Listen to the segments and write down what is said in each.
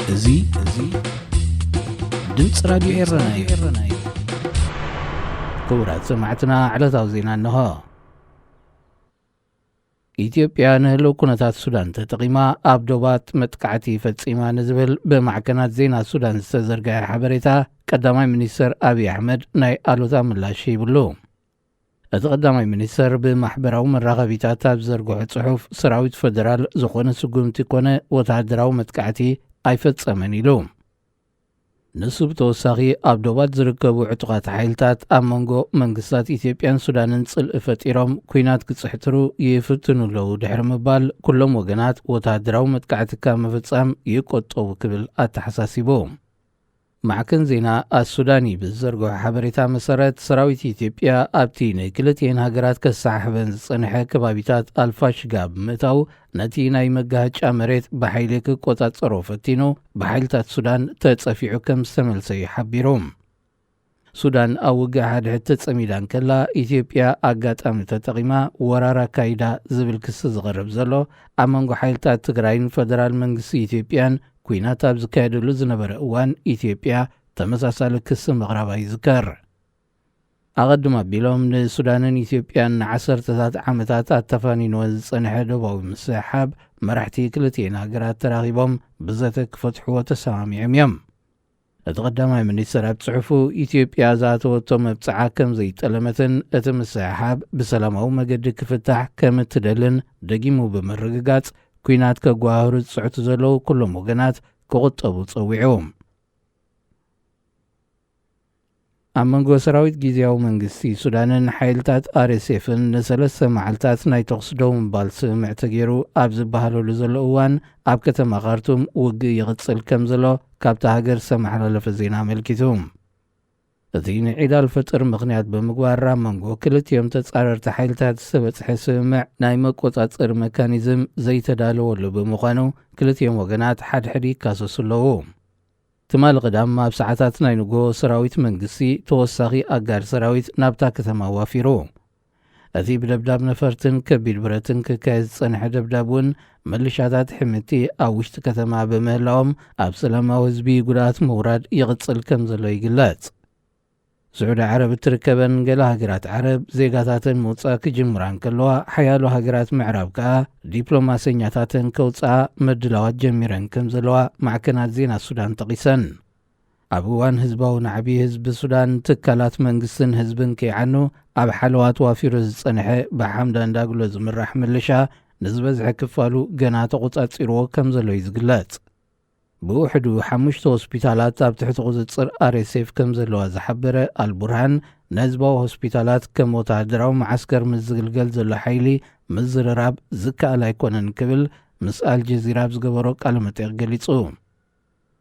እዚ፣ እዚ ድምፂ ራድዮ ኤረና እዩ። ክቡራት ሰማዕትና፣ ዕለታዊ ዜና እንሆ። ኢትዮጵያ ንህልው ኩነታት ሱዳን ተጠቒማ ኣብ ዶባት መጥቃዕቲ ፈጺማ ንዝብል ብማዕከናት ዜና ሱዳን ዝተዘርግሐ ሓበሬታ፣ ቀዳማይ ሚኒስተር ኣብይ ኣሕመድ ናይ ኣሉታ ምላሽ ሂብሉ። እቲ ቀዳማይ ሚኒስተር ብማሕበራዊ መራኸቢታት ኣብ ዝዘርግሖ ጽሑፍ፣ ሰራዊት ፈደራል ዝኾነ ስጉምቲ ኮነ ወተሃደራዊ መጥቃዕቲ ኣይፈጸመን ኢሉ። ንሱ ብተወሳኺ፣ ኣብ ዶባት ዝርከቡ ዕጡቓት ሓይልታት ኣብ መንጎ መንግስታት ኢትዮጵያን ሱዳንን ጽልኢ ፈጢሮም ኲናት ክጽሕትሩ ይፍትኑ ኣለዉ ድሕሪ ምባል፣ ኩሎም ወገናት ወተሃደራዊ መጥቃዕቲ ካብ ምፍጻም ይቆጠቡ ክብል ኣተሓሳሲቡ። ማዕከን ዜና ኣሱዳኒ ብዝዘርግሖ ሓበሬታ መሰረት፣ ሰራዊት ኢትዮጵያ ኣብቲ ንክልቲኤን ሃገራት ከሰሓሕበን ዝጸንሐ ከባቢታት ኣልፋሽጋ ብምእታው፣ ነቲ ናይ መጋሃጫ መሬት ብሓይሊ ክቆጻጸሮ ፈቲኑ፣ ብሓይልታት ሱዳን ተጸፊዑ ከም ዝተመልሰ እዩ ሓቢሩ። ሱዳን ኣብ ውግእ ሓድሕድ ተጸሚዳ እንከላ፣ ኢትዮጵያ ኣጋጣሚ ተጠቒማ ወራር ኣካይዳ ዝብል ክሲ ዝቐርብ ዘሎ፣ ኣብ መንጎ ሓይልታት ትግራይን ፈደራል መንግስቲ ኢትዮጵያን ኲናት ኣብ ዝካየደሉ ዝነበረ እዋን፣ ኢትዮጵያ ተመሳሳሊ ክሲ ምቕራባ ይዝከር። ኣቐድም ኣቢሎም፣ ንሱዳንን ኢትዮጵያን ንዓሰርተታት ዓመታት ኣተፋኒንወን ዝጸንሐ ዶባዊ ምስሕሓብ፣ መራሕቲ ክልቲኤን ሃገራት ተራኺቦም ብዘተ ክፈትሕዎ ተሰማሚዖም እዮም። እቲ ቀዳማይ ሚኒስትር ኣብ ጽሑፉ፣ ኢትዮጵያ ዝኣተወቶ መብጽዓ ከም ዘይጠለመትን እቲ ምስሕሓብ ብሰላማዊ መገዲ ክፍታሕ ከም እትደልን ደጊሙ ብምርግጋጽ፣ ኲናት ከጓሃህሩ ዝጽዕቱ ዘለዉ ኩሎም ወገናት ክቑጠቡ ጸዊዑ። ኣብ መንጎ ሰራዊት ግዝያዊ መንግስቲ ሱዳንን ሓይልታት ኣር ኤስ ኤፍን ንሰለስተ መዓልታት ናይ ተኹሲ ደው ምባል ስምምዕ ተገይሩ ኣብ ዝበሃለሉ ዘሎ እዋን፣ ኣብ ከተማ ካርቱም ውግእ ይቕጽል ከም ዘሎ ካብታ ሃገር ዝተመሓላለፈ ዜና ኣመልኪቱ። እቲ ንዒድ ኣልፈጥር ምኽንያት ብምግባር፣ ኣብ መንጎ ክልቲኦም ተጻረርቲ ሓይልታት ዝተበጽሐ ስምምዕ ናይ መቆጻጸሪ መካኒዝም ዘይተዳለወሉ ብምዃኑ፣ ክልቲኦም ወገናት ሓድሕድ ይካሰሱ ኣለዉ። ትማሊ ቀዳም ኣብ ሰዓታት ናይ ንግሆ፣ ሰራዊት መንግስቲ ተወሳኺ ኣጋር ሰራዊት ናብታ ከተማ ኣዋፊሩ። እቲ ብደብዳብ ነፈርትን ከቢድ ብረትን ክካየድ ዝጸንሐ ደብዳብ እውን፣ ምልሻታት ሕምቲ ኣብ ውሽጢ ከተማ ብምህላዎም፣ ኣብ ሰላማዊ ህዝቢ ጉድኣት ምውራድ ይቕጽል ከም ዘሎ ይግለጽ። ስዑዲ ዓረብ እትርከበን ገለ ሃገራት ዓረብ፣ ዜጋታተን ምውጻእ ክጅምራ እንከለዋ፣ ሓያሎ ሃገራት ምዕራብ ከኣ ዲፕሎማሰኛታተን ከውጽኣ ምድላዋት ጀሚረን ከም ዘለዋ ማዕከናት ዜና ሱዳን ጠቒሰን። ኣብ እዋን ህዝባዊ ናዕቢ፣ ህዝቢ ሱዳን፣ ትካላት መንግስትን ህዝብን ከይዓኑ፣ ኣብ ሓለዋ ተዋፊሩ ዝጸንሐ ብሓምዳን ዳግሎ ዝምራሕ ምልሻ፣ ንዝበዝሐ ክፋሉ ገና ተቖጻጺርዎ ከም ዘሎ እዩ ዝግለጽ። ብውሕዱ ሓሙሽተ ሆስፒታላት ኣብ ትሕቲ ቁጽጽር ኣር ኤስ ኤፍ ከም ዘለዋ ዝሓበረ ኣልቡርሃን፣ ንህዝባዊ ሆስፒታላት ከም ወተሃደራዊ መዓስከር ምስ ዝግልገል ዘሎ ሓይሊ ምዝርራብ ዝከኣል ኣይኮነን ክብል ምስ ኣልጀዚራ ኣብ ዝገበሮ ቃለ መጠይቕ ገሊጹ።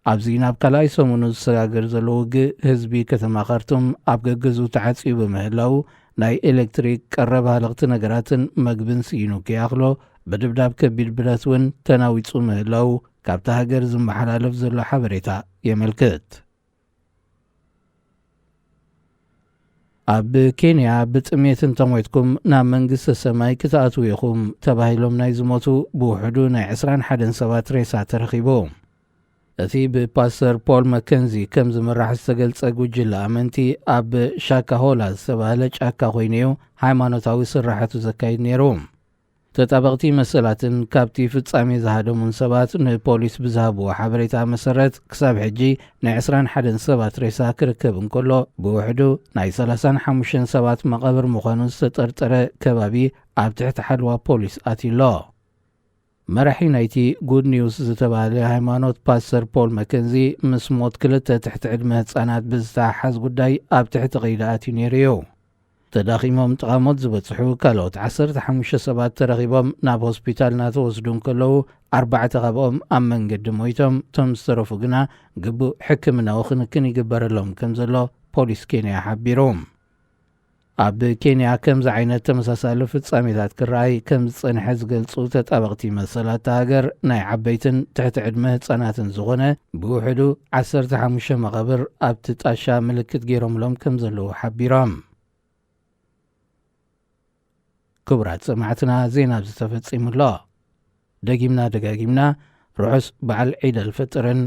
ኣብዚ ናብ ካልኣይ ሰሙኑ ዝሰጋገር ዘሎ ውግእ፣ ህዝቢ ከተማ ካርቱም ኣብ ገገዝኡ ተዓጽዩ ብምህላው፣ ናይ ኤሌክትሪክ፣ ቀረብ ሃለኽቲ ነገራትን መግብን ስኢኑ ከይኣኽሎ፣ ብድብዳብ ከቢድ ብረት እውን ተናዊጹ ምህላው ካብታ ሃገር ዝመሓላለፍ ዘሎ ሓበሬታ የመልክት። ኣብ ኬንያ፣ ብጥሜት እንተሞይትኩም ናብ መንግስተ ሰማይ ክትኣትዉ ኢኹም ተባሂሎም ናይ ዝሞቱ ብውሕዱ ናይ ዕስራን ሓደን ሰባት ሬሳ ተረኺቡ። እቲ ብፓስተር ፖል መከንዚ ከም ዝምራሕ ዝተገልጸ ጉጅለ ኣመንቲ፣ ኣብ ሻካሆላ ዝተባህለ ጫካ ኮይኑ እዩ ሃይማኖታዊ ስራሓቱ ዘካይድ ነይሩ። ተጣበቕቲ መሰላትን ካብቲ ፍጻሜ ዝሃደሙን ሰባት ንፖሊስ ብዝሃብዎ ሓበሬታ መሰረት፣ ክሳብ ሕጂ ናይ ዕስራን ሓደን ሰባት ሬሳ ክርከብ እንከሎ፣ ብውሕዱ ናይ ሰላሳን ሓሙሽተን ሰባት መቓብር ምዃኑ ዝተጠርጠረ ከባቢ ኣብ ትሕቲ ሓለዋ ፖሊስ ኣትዩ ኣሎ። መራሒ ናይቲ ጉድ ኒውስ ዝተባህለ ሃይማኖት፣ ፓስተር ፖል መከንዚ፣ ምስ ሞት ክልተ ትሕቲ ዕድመ ህጻናት ብዝተሓሓዝ ጉዳይ ኣብ ትሕቲ ቀይዲ ኣትዩ ነይሩ እዩ። ተዳኺሞም ጥቓ ሞት ዝበጽሑ ካልኦት ዓሰርተ ሓሙሽተ ሰባት ተረኺቦም ናብ ሆስፒታል እናተወስዱ እንከለዉ፣ ኣርባዕተ ካብኦም ኣብ መንገዲ ሞይቶም፣ እቶም ዝተረፉ ግና ግቡእ ሕክምናዊ ክንክን ይግበረሎም ከም ዘሎ ፖሊስ ኬንያ ሓቢሩ። ኣብ ኬንያ ከምዚ ዓይነት ተመሳሳሊ ፍጻሜታት ክረኣይ ከም ዝጸንሐ ዝገልጹ ተጣበቕቲ መሰላት እታ ሃገር፣ ናይ ዓበይትን ትሕቲ ዕድመ ህጻናትን ዝኾነ ብውሕዱ ዓሰርተ ሓሙሽተ መቓብር ኣብቲ ጣሻ ምልክት ገይሮምሎም ከም ዘለዉ ሓቢሮም። ክቡራት ሰማዕትና፣ ዜና ኣብዚ ተፈጺሙ ኣሎ። ደጊምና ደጋጊምና ርሑስ በዓል ዒድ ኣልፈጥርን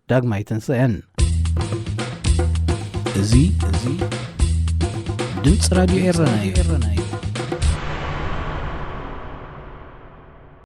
ዳግም ኣይተንስአን። እዚ፣ እዚ ድምፂ ራድዮ ኤረና እዩ።